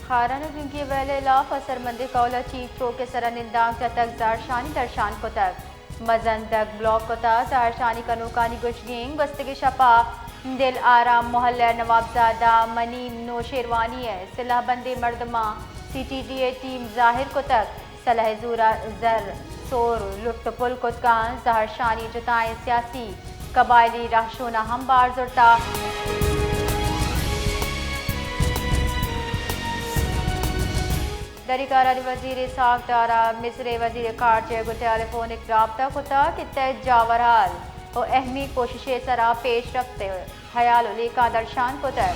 خاران ءُ ڈیونگی ویلے لاف اثرمندیں کہول ءَ چیک چوک ءِ سرا نندانک جتگ، زہرشانی درشان کتگ۔ مزن دگ بلاک کتگ، زہرشانی کنوکانی گوشگ اِنت گوستگیں شپ ءَ دل آرام محلہ ءِ نوابزادہ منیم نوشیروانی ءِ سلاہ بندیں مردماں سی ٹی ڈی ءِ ٹیم زاہر کتگ۔ سلاہ ءِ زور ءَ زر، سور، لٹ ءُ پل کت کنت، زہرشانی جتائیں سیاسی قبائلی رہشوناں ہم بار زرتگ۔ دری کارانی وزیر اسحاق ڈار ءَ مصر ءِ وزیر خارجہ ءَ گوں ٹیلیفونک رابطہ کتگ کہ تہ جاورحال ءُ اہمی کوشش ءِ سرا پیش رفت ءِ ہیال ءُ لیکہ درشان کتگ۔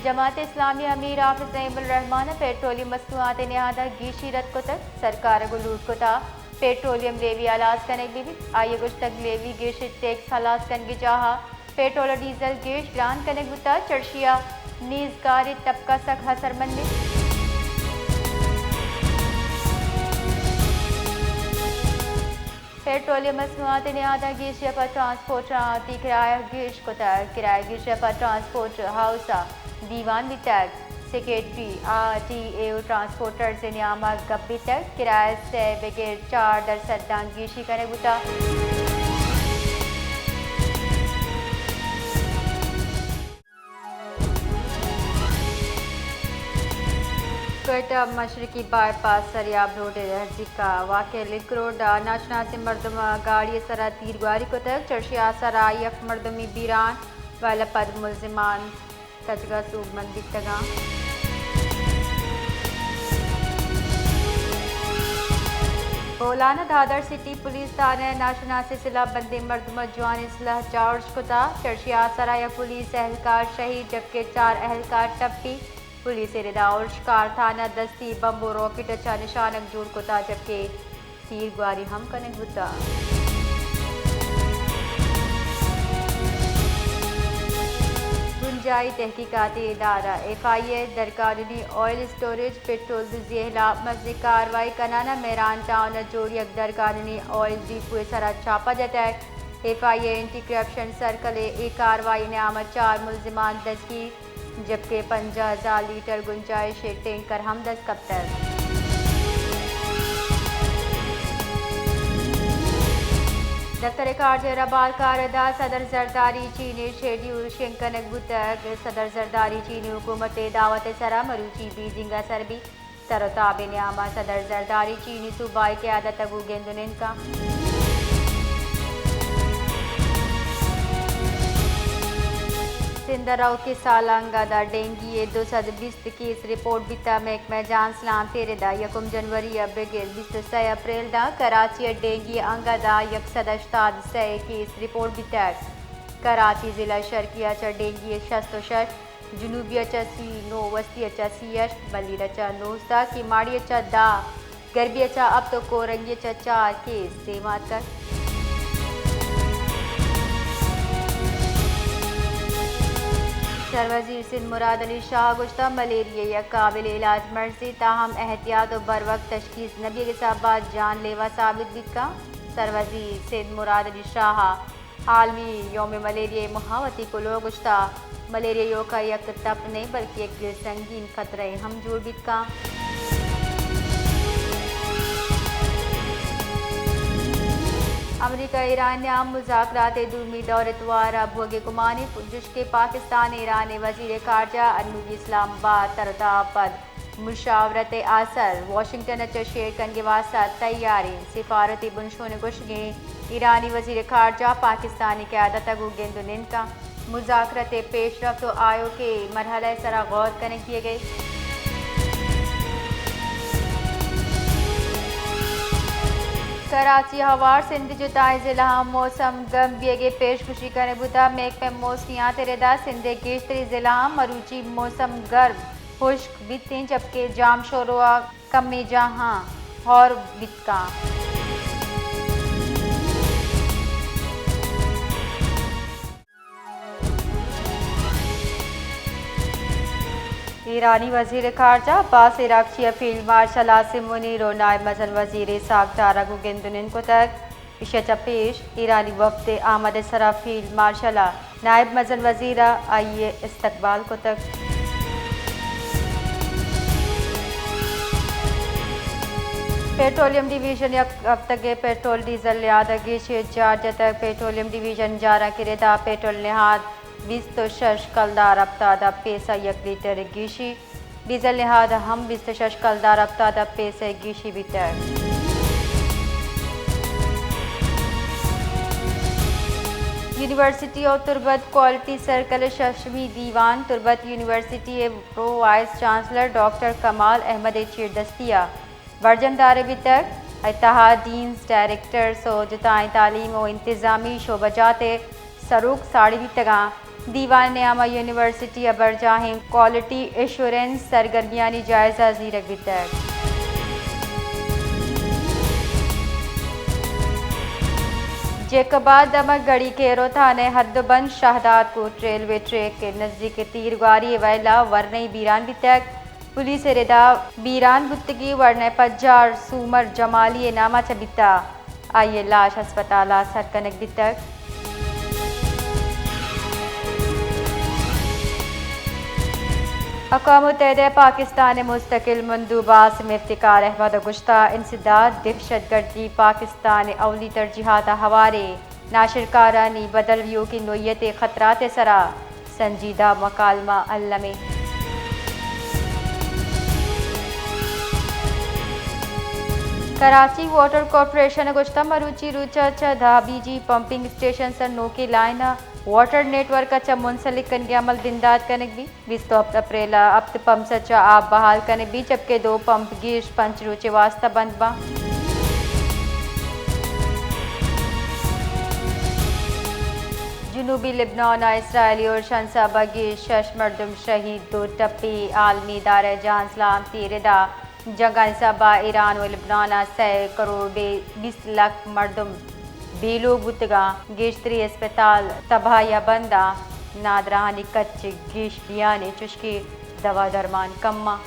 جماعت اسلامی ءِ امیر حافظ نعیم الرحمان ءَ پیٹرولیم مصنوعات ءِ نہاد ءَ گیشی رد کتگ، سرکار ءَ گوں لوٹ کتگ پیٹرولیم لیوی ہلاس کنگ بہ بیت۔ آئی ءَ گوشتگ لیوی گیش ءِ ٹیکس ہلاس کنگ ءِ جاہ ءَ پیٹرول ءُ ڈیزل گیش گران کنگ بوتگ، چرشی ءَ نیزگاری طبقہ سک اثرمند اِنت۔ پیٹرولیم مصنوعات ءِ نہاد ءَ گیشی ءَ پہ ٹرانسپورٹراں وتی کرایہ گیش کتگ۔ کرایہ گیشی ءَ پہ ٹرانسپورٹ ہاؤس ءَ دیوان بیتگ۔ سیکرٹری آر ٹی اے ءُ ٹرانسپورٹرز ءِ نیام ءَ گپ بیتگ۔ کرایہ ءَ سے بگر چار درسد داں گیشی کنگ بوتگ۔ کوئٹہ مشرقی بائی پاس سریاب روڈ ءِ نزیک ءَ واقع لنک روڈ ءَ ناشناسیں مردم ءَ گاڑی ءِ سرا تیرگواری کتگ، چرشی ءَ سرا یک مردمی بیران، ویلے پد ملزمان تچگ ءَ سوبمند بیتگ اَنت۔ بولان ءَ دادر سٹی پولیس تھانہ ءَ ناشناسیں سلاہ بندیں مردم ءَ جوانیں سلاہ چارج کتگ، چرشی ءَ سرا یک پولیس اہلکار شہید جبکہ چار اہلکار ٹپی۔ پولیس ءِ ردا ارش کارتھان ءَ دستی بمب ءُ راکٹ ءَ چہ نشانگ جوڑ کتگ جبکہ تیرگواری ہم کنگ بوتگ۔ بنجاہی تحقیقاتی ادارہ ایف آئی اے درقانونی آئل اسٹوریج، پٹرول دزی ءِ ہلاپ مزنیں کاروائی کنان ءَ مہران ٹاؤن ءَ جوڑ یک درقانونی آئل ڈیپو ءِ سرا چھاپہ جتگ۔ ایف آئی اے اینٹی کرپشن سرکل ءِ اے کاروائی ءِ نیام ءَ چار ملزمان دزگیر۔ جبکہ پنجاہ ہزار لیٹر گنجائش ءِ ٹینکر ہم دست کپتگ۔ دفتر خارجہ ءِ ربالکار ءِ ردا صدر زرداری چین ءِ شیڈیول شنگ کنگ بوتگ۔ صدر زرداری چینی حکومت ءِ دعوت ءِ سرا مروچی بیجنگ ءَ سر بیت۔ تر ءُ تاب ءِ نیام ءَ صدر زرداری چینی صوبائی قیادت ءَ گوں گند ءُ نند کنت۔ سندھ ءَ روکیں سال ءَ انگت ءَ ڈینگی ءِ دو سد بیست کیس رپورٹ بیتگ۔ محکمہ جان سلامتی ءِ ردا یکم جنوری ءَ بگر بیست ءُ سئے اپریل داں کراچی ءَ ڈینگی ءِ انگت ءَ یک سد ہشتاد ءُ سئے کیس رپورٹ بیتگ۔ کراچی ضلع شرقیہ ءَ چہ ڈینگی ءِ شست ءُ شش، جنوبی ءَ چہ سی ءُ نو، وسطی ءَ چہ سی ءُ ہشت، بلیر ءَ چہ نوزدہ، کیماڑی ءَ چہ دہ، گربی ءَ چہ ہپت ءُ کورنگی ءَ چہ چار کیس دیم ءَ اتکگ۔ سروزیر سندھ مراد علی شاہ ءَ گوشتگ ملیریا یک قابل علاج مرضے، تاہم احتیاط ءُ بروقت تشخیص نہ بیگ ءِ سبب ءَ جان لیوا ثابت بیت کنت۔ سروزیر سندھ مراد علی شاہ ءَ عالمی یوم ملیریا ءِ موہ ءَ وتی کلوہ ءَ گوشتگ، ملیریا ایوک ءَ یک تپ نہ بلکہ یک سنگین خطرہ ئے ہم جوڑ بیت کنت۔ امریکہ ءُ ایران ءِ نیام ءَ مذاکرات ءِ دومی دور ءِ توار ءَ بوگ ءِ گمان اِنت۔ پرجوش کہ پاکستان ءُ ایران ءِ وزیر خارجہ انوری اسلام آباد ءَ تر ءُ تاب ءَ پد مشاورت ءِ آسر واشنگٹن ءَ چہ شیئر کنگ ءِ واستہ تیار اِنت۔ سفارتی بنشون ءِ گوشگ اِنت ایرانی وزیر خارجہ پاکستانی قیادت ءَ گوں گند ءُ نند کنت۔ مذاکرات ءِ پیش رفت ءُ آیوکیں مرحلہ ءِ سرا غور کنگ بیگ ءَ اِنت۔ کراچی ءِ ہوار سندھ ءِ جتائیں ضلعاں موسم گرم بیگ ءِ پیش گوشی کنگ بوتگ۔ محکمہ موسمیات ءِ ردا سندھ ءِ گیشتریں ضلعاں مروچی موسم گرم ہشک بیت اِنت، جبکہ جام شورو ءَ کمیں جاہاں ہور بیت کنت۔ ایرانی وزیر خارجہ عباس عراقچی ءَ فیلڈ مارشل عاصم منیر ءُ نائب مزن وزیر اسحاق ڈار ءَ گوں گند ءُ نند کتگ۔ ایشی ءَ چہ پیش ایرانی وفد ءِ آمد ءِ سرا فیلڈ مارشل ءَ نائب مزن وزیر ءَ آئی ءِ استقبال کتگ۔ پیٹرولیم ڈویژن یک ہفتگے پیٹرول ڈیزل نہاد ءَ گیشی جار جتگ۔ پیٹرولیم ڈویژن جاراں کہ ردا پیٹرول نہاد بیست و شش کلدار ہپتاد ءَ پیسہ یک لیٹر گیشی۔ ڈیزل نہاد ہم بیست و شش کلدار ہپتاد ءَ پیسہ گیشی بیتگ۔ یونیورسٹی ءُ تربت کوالٹی سرکل ءِ ششمی دیوان تربت یونیورسٹی ءِ پرو وائس چانسلر ڈاکٹر کمال احمد ءِ چیردستی ءَ برجم دارگ بیتگ۔ اے تہا ڈینز، ڈائریکٹرز ءُ جتائیں تعلیم ءُ انتظامی شعبہ جات ءِ سروک ساڑی بیتگاں۔ دیوان ءِ نیام ءَ یونیورسٹی ءِ برجاہیں کوالٹی ایشورنس سرگرمیانی جائزہ زیرگ بیتگ۔ جیکب آباد دمگ گڑی کیرو تھانہ ءِ حد ءُ بند شہداد کوٹ ریلوے ٹریک ءِ نزیک تیرگواری ءِ ویلا ورنئی بیران بیتگ۔ پولیس ءِ ردا بیران بوتگیں ورنئے پجار سومر جمالی ءِ نام ءَ چہ بیتگ۔ آئی ءِ لاش ہسپتال ءَ سر کنگ بیتگ۔ اقوام متحدہ ءِ پاکستان ءِ مستقل مندوب عاصم افتخار احمد ءَ گوشتگ، انسداد دہشت گردی پاکستان ءِ اولی ترجیحات ءَ ہواریں، ناشرکارانی بدل ایوکیں نوعیت ءِ خطرات ءِ سرا سنجیدہ مکالمہ المی۔ کراچی واٹر کارپوریشن ءَ گوشتگ، مروچی روچ ءَ چہ دہ بی جی پمپنگ اسٹیشنز ءَ نوکیں لائن ءَ واٹر نیٹ ورک ءَ چہ منسلک کنگ ءِ عمل بندات کنگ بیت۔ بیست و ہپت اپریل ءَ ہپت پمپس ءَ چہ آپ بحال کنگ بیت، جبکہ دو پمپ گیش پنچ روچ ءِ واستہ بند باں۔ جنوبی لبنان ءَ اسرائیلی ارشانی سبب ءَ گیش شش مردم شہید، دو ٹپی۔ عالمی ادارہ جان سلامتی ءِ ردا جنگانی سبب ءَ ایران ءُ لبنان ءَ سئے کروڑ بے-، بیست لکھ مردم بے لوگ بوتگاں، گیشتری اسپتال تباہی ءَ بنداں، نادراہانی کچ گیش بیان ایں، چوشکہ دوا درمان کماں۔